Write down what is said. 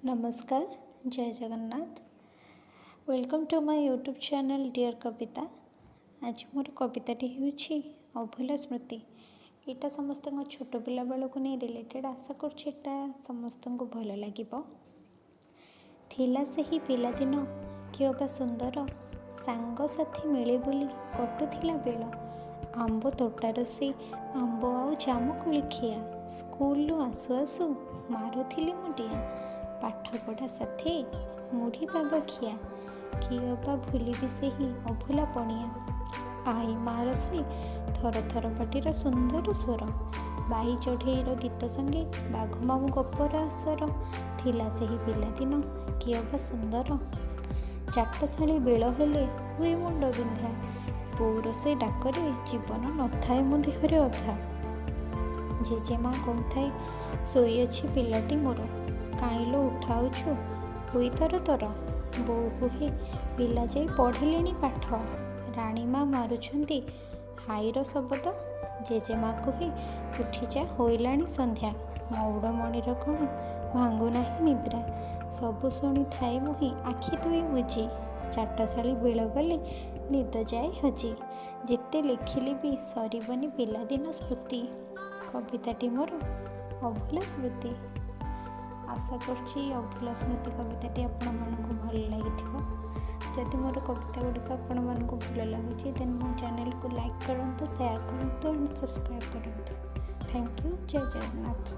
ନମସ୍କାର, ଜୟ Jagannath. Welcome to my YouTube channel, Dear Kabita. ଆଜି ମୋର କବିତାଟି ହେଉଛି ଅଭୁଲା ସ୍ମୃତି। ଏଇଟା ସମସ୍ତଙ୍କ ଛୋଟ ପିଲାବେଳକୁ ନେଇ ରିଲେଟେଡ଼୍। ଆଶା କରୁଛି ଏଇଟା ସମସ୍ତଙ୍କୁ ଭଲ ଲାଗିବ। ଥିଲା ସେହି ପିଲାଦିନ କି ଅବା ସୁନ୍ଦର, ସାଙ୍ଗସାଥି ମିଳେ ବୋଲି କଟୁଥିଲା ବେଳ। ଆମ୍ବ ତୋଟାର ସେ ଆମ୍ବ ଆଉ ଜାମୁକୋଳି ଖିଆ, ସ୍କୁଲରୁ ଆସୁ ଆସୁ ମାରୁଥିଲି ମୁଁ ଡିଆଁ। ପାଠପଢ଼ା ସାଥେ ମୁଢ଼ି ପାଗ ଖିଆ, କି ଅବା ଭୁଲିବି ସେହି ଅଭୁଲା ପଣିଆ। ଆଈ ମାର ସେ ଥର ଥର ପାଟିର ସୁନ୍ଦର ସ୍ୱର, ବାଇ ଚଢ଼େଇର ଗୀତ ସଙ୍ଗେ ବାଘ ମାମୁଁ ଗପର ଆସର। ଥିଲା ସେହି ପିଲାଦିନ କି ଅବା ସୁନ୍ଦର। ଚାଟଶାଳୀ ବେଳ ହେଲେ ହୁଏ ମୁଣ୍ଡ ବିନ୍ଧା, ବୋଉର ସେ ଡାକରେ ଜୀବନ ନଥାଏ ମୋ ଦେହରେ ଅଧା। ଜେଜେମା କହୁଥାଏ, ଶୋଇଅଛି ପିଲାଟି ମୋର, କାଇଁଲୋ ଉଠାଉଛୁ ହୋଇ ତର ତର। ବୋଉ କୁହେ, ପିଲା ଯାଇ ପଢ଼ିଲେଣି ପାଠ, ରାଣୀମା ମାରୁଛନ୍ତି ହାଇର ଶବଦ। ଜେଜେମା କୁହେ, ଉଠିଯା, ହୋଇଲାଣି ସନ୍ଧ୍ୟା, ମଉଡ଼ମଣିର କ'ଣ ଭାଙ୍ଗୁନାହିଁ ନିଦ୍ରା। ସବୁ ଶୁଣିଥାଏ ମୁହିଁ ଆଖି ଦୁଇ ବୁଜି, ଚାଟଶାଳୀ ବେଳ ଗଲେ ନିଦ ଯାଏ ହଜି। ଯେତେ ଲେଖିଲେ ବି ସରିବନି ପିଲାଦିନ ସ୍ମୃତି। କବିତାଟି ମୋର ଅଭୁଲା ସ୍ମୃତି। ଆଶା କରୁଛି ଅଭୁଲା ସ୍ମୃତି କବିତାଟି ଆପଣମାନଙ୍କୁ ଭଲ ଲାଗିଥିବ। ଯଦି ମୋର କବିତା ଗୁଡ଼ିକ ଆପଣମାନଙ୍କୁ ଭଲ ଲାଗୁଛି, ଦେନ୍ ମୋ ଚ୍ୟାନେଲକୁ ଲାଇକ୍ କରନ୍ତୁ, ସେୟାର କରନ୍ତୁ ଆଣ୍ଡ ସବସ୍କ୍ରାଇବ୍ କରନ୍ତୁ। Thank you. Jay Jagannath.